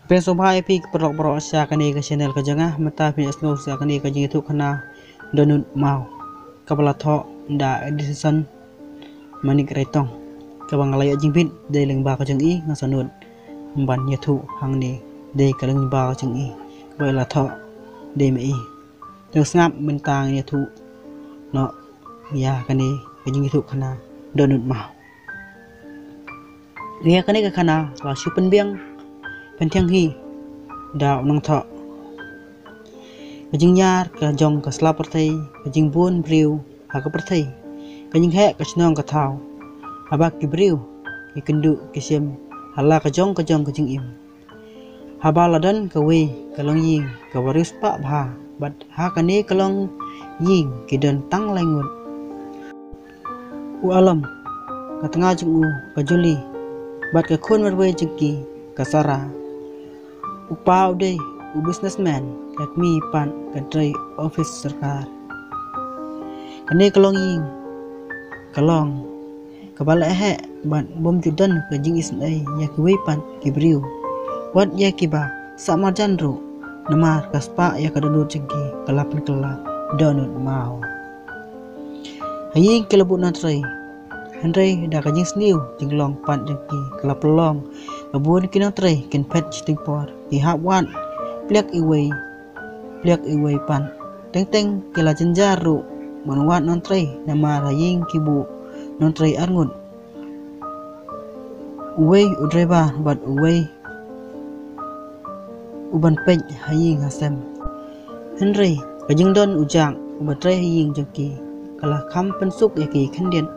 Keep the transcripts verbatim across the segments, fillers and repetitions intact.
Pyrshang sngewbha ïa phi ki paralok baroh sha kane ka channel ka jong nga, mynta phin ïa sngewthuh sha kane ka jingïathuhkhana Dohnud Maw, kaba la thoh da Edison Manik Raitong, kaba nga la ïoh jingbit dei lyngba ka jong i, nga sngewnud ban ïathuh hangne dei ka lyngba ka jong i, kaba la thoh dei ma i. Te sngap mynta ngin ïathuh noh ïa kane ka jingïathuhkhana Dohnud Maw. Ïa kane ka khana la shu pynbiang pynthiang hi da u nongthoh. Ka jingïar ka jong ka sla pyrthei, ka jingbun briew ha ka pyrthei, ka jingheh ka shnong ka thaw. Haba ki briew ki kynduh ki shim ha la ka jong ka jong ka jingim. Haba la don kawei ka longïing kaba riewspah bha, bad ha kane ka longïing ki don tang lai ngut. U Alom, ka tnga jong u ka Juli, bad ka khun marwei jong ki ka Sara. U kpa u dei u businessman, ka kmie pat ka trei office sorkar. Kane ka longïing ka long kaba la heh bad bym ju don ka jingisynei ïa kiwei pat ki briew, wat ïa kiba sah marjan ruh. Namar ka spah ïa ka dohnud jong ki ka la pynkylla Dohnud Maw. Ha ïing ki la bun nongtrei, hynrei da ka jingsniew jinglong pat jong ki ka la pynlong ba bun ki nongtrei kin phet shiteng por, ki hap wad pliak iwei pliak iwei pat. Teng teng ki la jynjar ruh ban wad nongtrei, namar ha ïing ki buh nongtrei arngut, uwei u driver bad uwei u ban peit ha ïing ha sem. Hynrei ka jingdon u Jack uba trei ha ïing jong ki ka la kham pynsuk ïa ki khyndiat.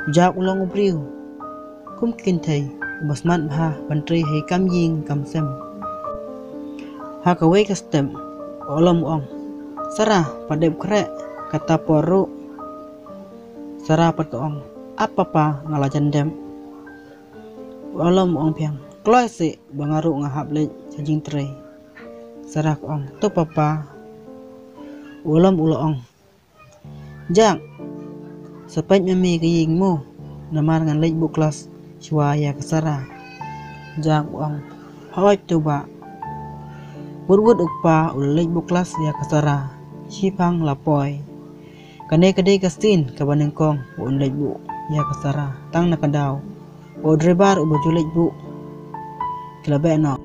U Jack u long u briew kum ki kynthei, uba smat bha ban trei ha i kam ïing kam sem. Ha kawei ka step u Alom u ong, "Sara, pat dep khreh, kata por ruh." Sara pat ka ong, "Ap papa, nga la jan dep." U Alom u ong biang, "Kloi seh, ba nga ruh nga hap leit sha jingtrei." Sara ka ong, "To papa." U Alom u la ong, "Jack, sa peit ma mei ka ïing mo, namar ngan leit buh klas shuwa ïa ka Sara." Jack u ong, "Hooid to bah." Wut wut u kpa u la leit buh klas ïa ka Sara. Shiphang la poi. Kane ka dei ka sien kaba nyngkong ba un leit buh ïa ka Sara, tang na ka daw ba u driver uba ju leit buh ki la beh noh.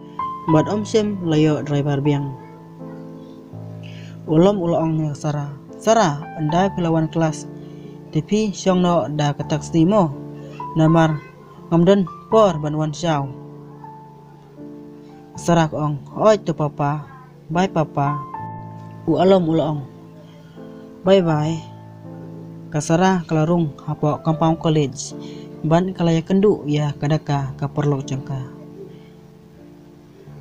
Bad ym shym la ïoh driver biang. U Alom u la ong ïa ka Sara, "Sara, ynda phi la wan klas te phi shong noh da ka taxi mo, namar ngam don por ban wan shaw." Sara ka ong, "Hooid to papa, bye papa." U Alom u la ong, "Bye bye." Ka Sara ka la rung hapoh compound college bad ka la ïakynduh ïa ka Daka, ka paralok jong ka.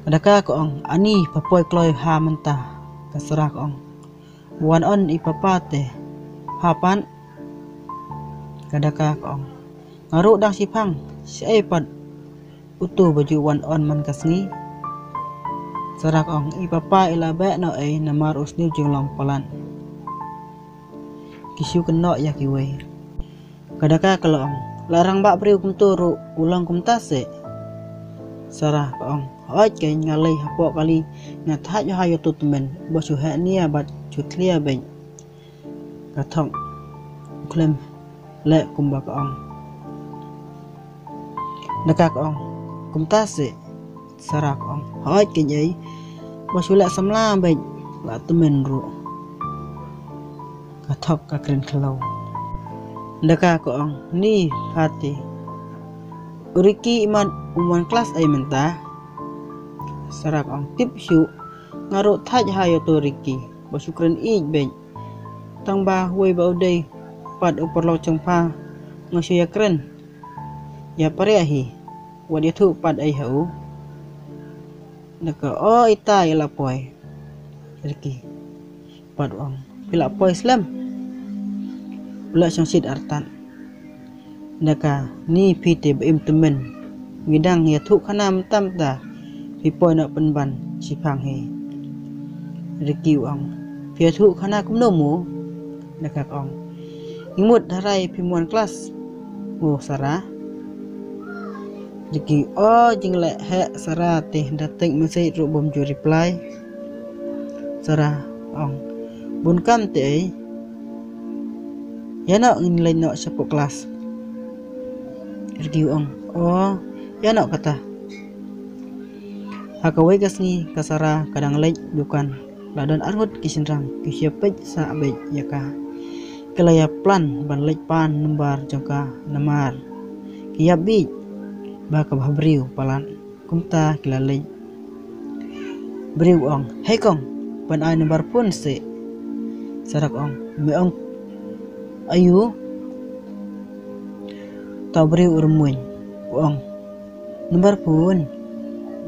Ka Daka ka ong, "Ani, pha poi kloi ha mynta?" Ka Sara ka ong, "Wan on i papa te." "Pha pat?" Ka Daka ka ong, "Nga ruh dang shiphang, shaei pat uto ba ju wan on man ka sngi." Sara ka ong, "I papa i la beh noh ei, namar u sniew jinglong palat." Ki shu kynnoh ïa kiwei. Ka Daka ka la ong, "La rangbah briew kumto ruh u long kumta seh." Sara ka ong, "Hooid kein, nga leit hapoh kali, nga thait ha ïa uto u tymmen ba shu heh nia bad shu thlia beit." Ka Thok u khlem leh kumba ka ong. Daka ka ong, "Kumta seh." Sara ka ong, "Hooid kein ei, ba shu leh samla beit la tymmen ruh." Ka Thok ka kren khlaw. Daka ka ong, "Ni Phati, u Riki imat um wan klas ei mynta?" Sara ka ong, "Tip shuh, nga ruh thait ha ïa uto u Riki ba shu kren ïeit beit. Tang ba wei ba u dei pat u paralok jong pha nga shu ïakren. Ïa pariah hi, wat ïathuh pat ei ha u." Daka, "O ita, i la poi." Riki pat u ong, "Phi la poi slem?" U la shongshit artat. Daka, "Ni Phiti ba im tymmen, ngi dang ïathuh khana mynta mynta, phi poi noh pynban shiphang hi." Riki u ong, "Phi ïathuh khana kumno mo?" Daka ka ong, "Ngi mut harai phim wan klas mo Sara." Riki, o jingleh heh Sara te da teng message ruh bym ju reply. Sara ong, bun kam te ei. Ïa noh ngin leit noh shapoh klas. Riki ong, o ïa noh kata. Ha kawei ka sngi ka Sara ka dang leit dukan. La don arngut ki shynrang ki shu peit sah beit ïa ka. Ki la ïa plan ban leit pan number jong ka namar ki ïa bit ba ka bha briew palat. Kumta ki la leit. Briew ong, hei kong, ban ai number phone se. Sara ong, me ong ayu. Tau briew u rmuin u ong, number phone.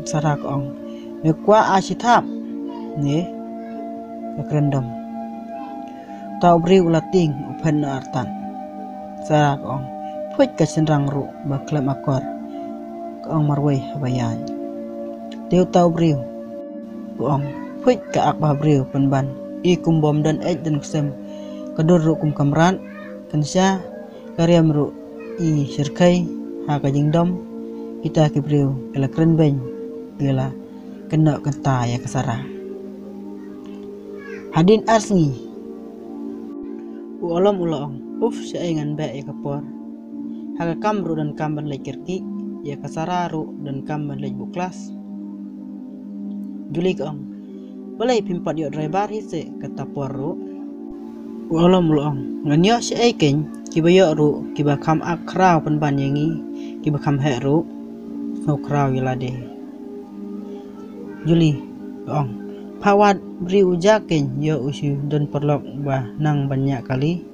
Sara ong, me kwah a shithap ne ka krendom. Tau briew u la tieng u phet na artan. Sara ong, phuit ka shynrang ruh ba khlem akor. Ka ong marwei haba ïaid. Teu tau briew u ong, phuit ka ak ba briew pynban. I kum bym don ej don ksem. Ka dur ruh kum kamrat. Kan sha ka riam ruh i shyrkhei ha ka jingdom. Kita ki briew ki la kren beiñ ki la kynnoh kynta ïa ka Sara. Hadien ar sngi u Olom u la ong, uf, shaei ngan beh ïa ka por. Ha ka kam ruh don kam ban leit kyrkieh, ïa ka Sara ruh don kam ban leit buh klas. Juli ka ong, balei phim pat ïoh driver hi se kata por ruh. U Olom u la ong, ngan ïoh shaei keiñ, kiba ïoh ruh kiba kham ak khraw pynban ïa ngi, kiba kham heh ruh sngew khraw ïa lade. Juli ka ong, pha wad briew u Jack keiñ ïoh u shu don paralok ba nang ban ñiah kali.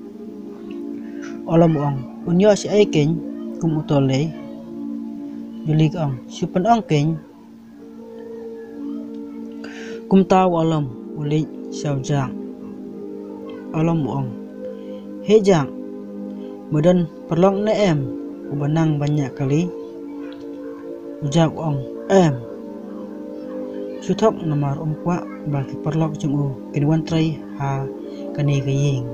Olom u ong, un ïoh shaei keiñ kum uto lei. Juli ka ong, shu pynong keiñ. Kumta u Olom u leit sha u Jack. Olom u ong, hei Jack, me don paralok ne em uba nang ban ñiah kali? U Jack u ong, em. Shu thok namar um kwah ba ki paralok jong u kin wan trei ha kane ka ïing.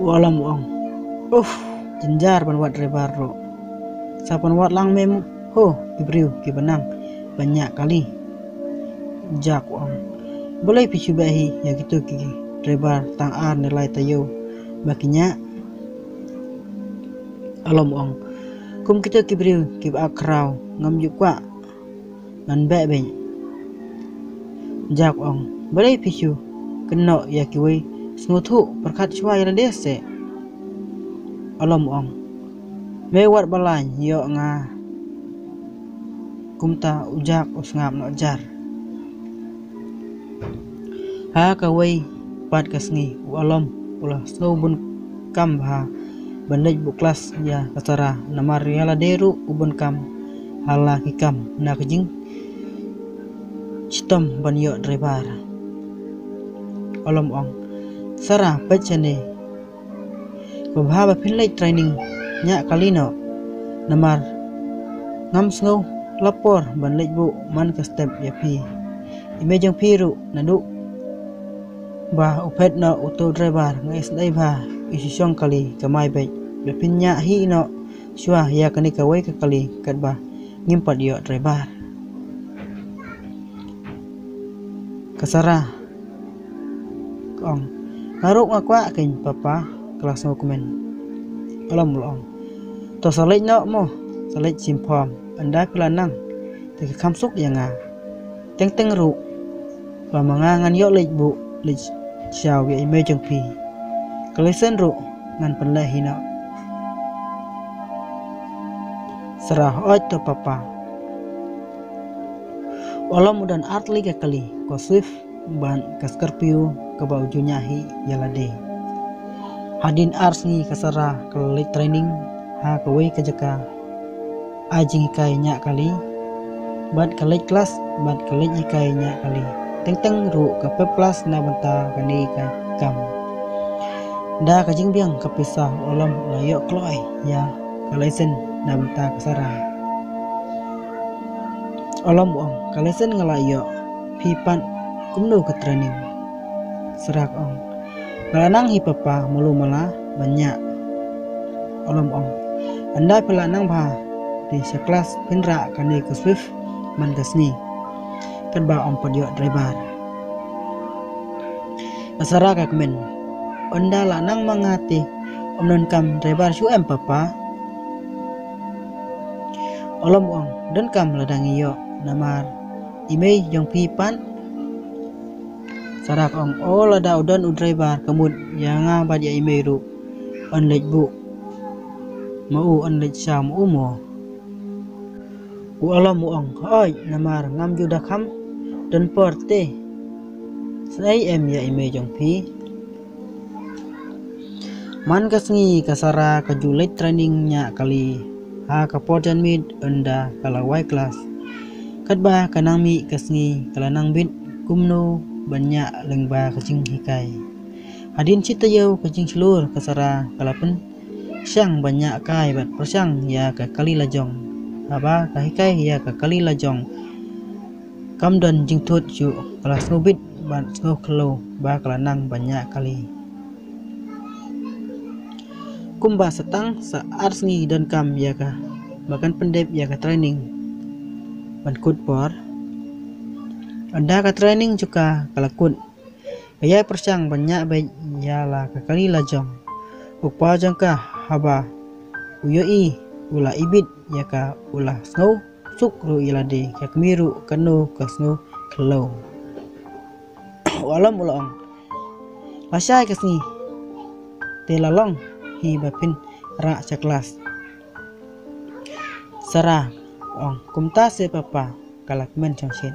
U Olom u ong, uf, jynjar ban wad driver ruh. Sa pynwad lang me mo, ho ki briew kiba nang ban ñiah kali. U Jack u ong, balei phi shu beh hi ïa kito ki driver tang ar ne lai taïew ba ki ñiah? Olom u ong, kum kito ki briew kiba ak khraw ngam ju kwah ngan beh beiñ. U Jack u ong, balei phi shu kynnoh ïa kiwei, sngewthuh pyrkhat shuwa ïa lade se. Olom u ong, me wat ba lain ïoh nga. Kumta u Jack u sngap noh jar. Ha kawei pat ka sngi u Olom u la sngew bun kam bha ban leit buh klas ïa ka Sara namar ïa lade ruh u bun kam ha la ki kam na ka jingshitom ban ïoh driver. Olom u ong, Sara, peit shane. Ba bha ba phin leit training ñiah kali noh. Namar ngam sngew la por ban leit buh man ka step ïa phi. I mei jong phi ruh naduh ba u phet noh uto u driver nga isynei bha i shu shong kali kamai beit ba phin ñiah hi noh shuwa ïa kane kawei ka kali katba ngim pat ïoh driver. Ka Sara ka ong, nga ruh nga kwah keiñ papa, ka la sngewkmen. Olom u la ong, to sa leit noh mo, sa leit shim form, ynda phi la nang te ka kham suk ïa nga. Teng teng ruh ba ma nga ngan ïoh leit buh leit shaw ïa i mei jong phi, ka license ruh ngan pynleh hi noh. Sara, hooid to papa. U Olom u don ar tylli ka kali, ka Swift bad ka Scorpio kaba u ju ñiah hi ïa lade. Hadien ar sngi ka Sara ka la leit training ha kawei ka jaka ai jinghikai ñiah kali bad ka leit klas bad ka leit hikai ñiah kali. Teng teng ruh ka pep klas na bynta kane ka kam. Da ka jingbiang ka pisa u Olom u la ïoh kloi ïa ka license na bynta ka Sara. U Olom u ong, ka license nga la ïoh, phi pat kumno ka training? Sara ka ong, nga la nang hi papa, malu mala ban ñiah. U Olom u ong, ynda phi la nang bha sha klas pynrah kane ka Swift man ka sngi. Katba ym pat ïoh driver. Ka Sarah ka kmen. Ynda la nang ma nga te ym donkam driver shuh em papa? U Alam u ong, donkam lada ngi ïoh namar i mei jong phi pat. Sarah ka ong, o lada u don u driver ka mut ïa nga bad ïa i mei ruh yn leit buh ma u, yn leit sha ma u mo. U Alam u ong, hooid namar ngam ju da kham don por te. Sa ei em ïa i mei jong phi. Man ka sngi ka Sarah ka ju leit training ñiah kali ha ka por janmiet ynda ka la wai klas. Katba ka nang mih ka sngi ka la nang bit kumno ban ñiah lyngba ka jinghikai. Hadien shi taïew ka jingshlur ka Sarah ka la pynshang ban ñiah kai bad pyrshang ïa ka kali lajong. Haba ka hikai ïa ka kali lajong kam don jingthut shuh, ka la sngewbit bad sngewkhyllew ba ka la nang ban ñiah kali. Kumba sa tang sa ar sngi donkam ïa ka ba kan pyndep ïa ka training ban kut por. Ynda ka training jong ka ka la kut, ka ïai pyrshang ban ñiah beit ïa la ka kali lajong. U kpa jong ka haba u ïohi u la ibit ïa ka u la sngew suk ruh ïa lade, ka kmie ruh kano ka sngewkhyllew. U Alam u la ong, lashai ka sngi te la long hi ba phin rah sha klas. Sarah ka ong, kumta se papa, ka la kmen shongshit.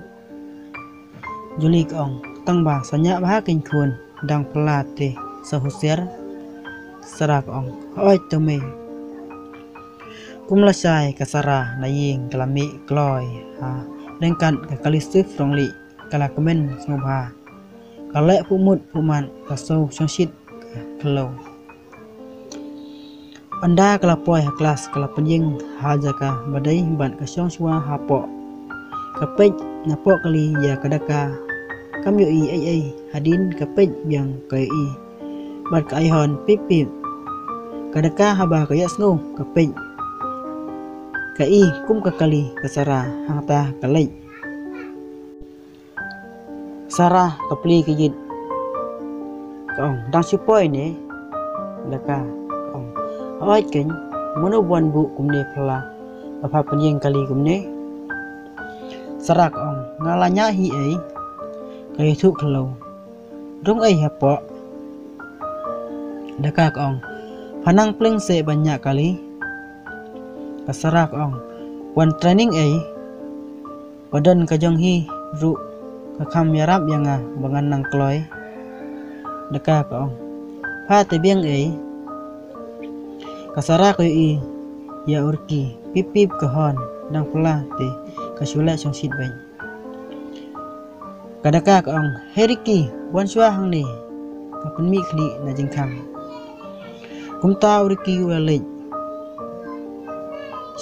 Julie ka ong, tang ba sa ñiah bha kein khun, dang phylla te sa husiar. Sarah ka ong, hooid to mei. Kum lashai ka Sarah na ïing ka la mih kloi ha ryngkat ka kali Swift rong lieh, ka la kmen sngewbha. Ka leh phuh mut phuh mat, ka sngewshongshit ka khyllew. Ynda ka la poi ha klas ka la pynïeng ha jaka ba dei bad ka shong shuwa hapoh. Ka peit napoh kali ïa ka Daka. Kam ïohi ei ei, hadien ka peit biang ka ïohi bad ka ai hon pip pip. Ka Daka haba ka ïohsngew ka peit, ka i kum ka kali ka Sarah hangta ka leit. Sarah ka plie ka ïit, ka ong, dang shu poi ne? Daka ka ong, hooid kein, mano ba wan buh kumne phylla ba pha pynïeng kali kumne? Sarah ka ong, nga la ñiah hi ei. Ka ïathuh khyllew, rung ei hapoh? Daka ka ong, pha nang pliang seh ban ñiah kali? Ka Sarah ka ong, wan training ei? Ba don ka jong hi ruh ka kham ïarap ïa nga ba ngan nang kloi. Daka ka ong, pha te biang ei? Ka Sarah ka ïohi ïa u Ricky, pip pip ka hon, dang phylla te ka shu leh shongshit beit. Ka Daka ka ong, hei Ricky, wan shuwa hangne, ka pynmih khlieh na jingkhang. Kumta u Ricky u la leit.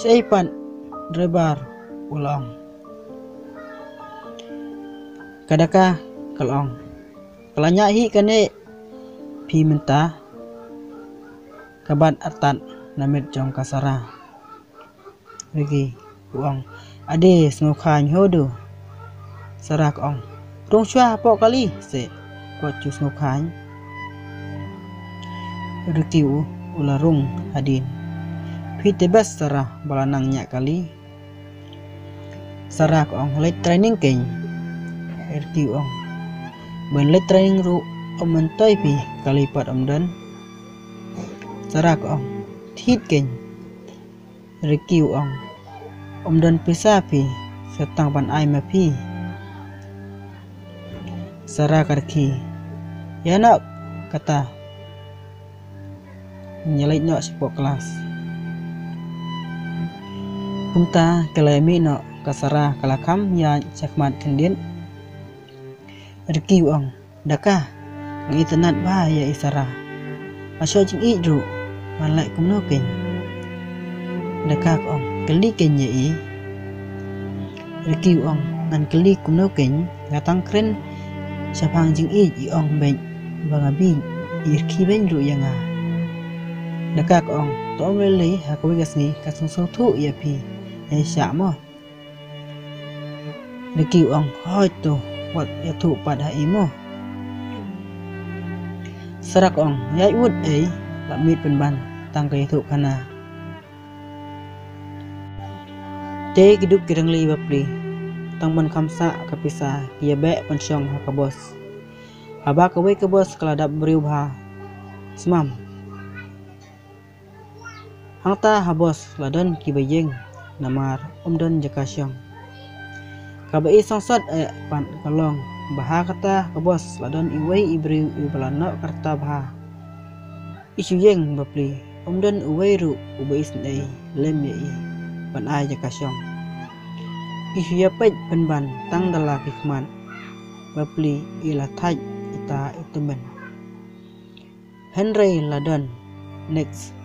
Shaei pat driver, u la ong. Ka Daka ka la ong, ka la ñiah hi kane phi mynta. Ka bat artat na met jong ka Sarah. Ricky u ong, ade sngewkha ho du. Sarah ka ong, rung shuwa hapoh kali seh, kwah ju sngewkha. Ricky u, u la rung hadien. Phi te best Sarah ba la nang ñiah kali. Sarah ka ong, leit training kein. Ricky u ong, ban leit training ruh ym myntoi phi, kali pat ym don. Sarah ka ong, thied kein. Ricky u ong, ym don pisa phi, sa tang ban ai ma phi. Sarah ka rkhie, ïa noh kata, ngi leit noh shapoh klas. Kumta ka la mih noh, ka Sarah ka la kham ïaid shakhmat khyndiat. Ricky u ong, Daka, nga itynnad bha ïa i Sarah. Ha shuwa jingïeit ruh ngan leh kumno kein? Daka ka ong, kylli kein ïa i. Ricky u ong, ngan kylli kumno kein, nga tang kren shaphang jingïeit, i ong beit ba nga bieit, i rkhie beiñ ruh ïa nga. Daka ka ong, to ym lei lei, ha kawei ka sngi ka sngewthuh ïa phi. ei shah mo. Ricky u ong, hoi to, wat ïathuh pat ha i mo. Sarak u ong, ïa i wut ei, la miet pynban, tang ka ïathuh khana. Te ki duk ki rangli bapli, tang ban kham sah ka pisa, ki ïa beh pynshong ha ka bos. Haba kawei ka bos ka la dap briew bha. Smam. Hangta ha bos la don kiba ïeng, namar ym don jaka shong. Kaba i songsot eh pat ka long, ba ha kata ka bos la don iwei i briew iba la noh ka rta bha. I shu ïeng bapli, ym don uwei ruh uba isynei lem ïa i ban ai jaka shong. I shu ïa peit pynban tang da la ki khmat, bapli i la thait ita i tymmen. Hynrei la don next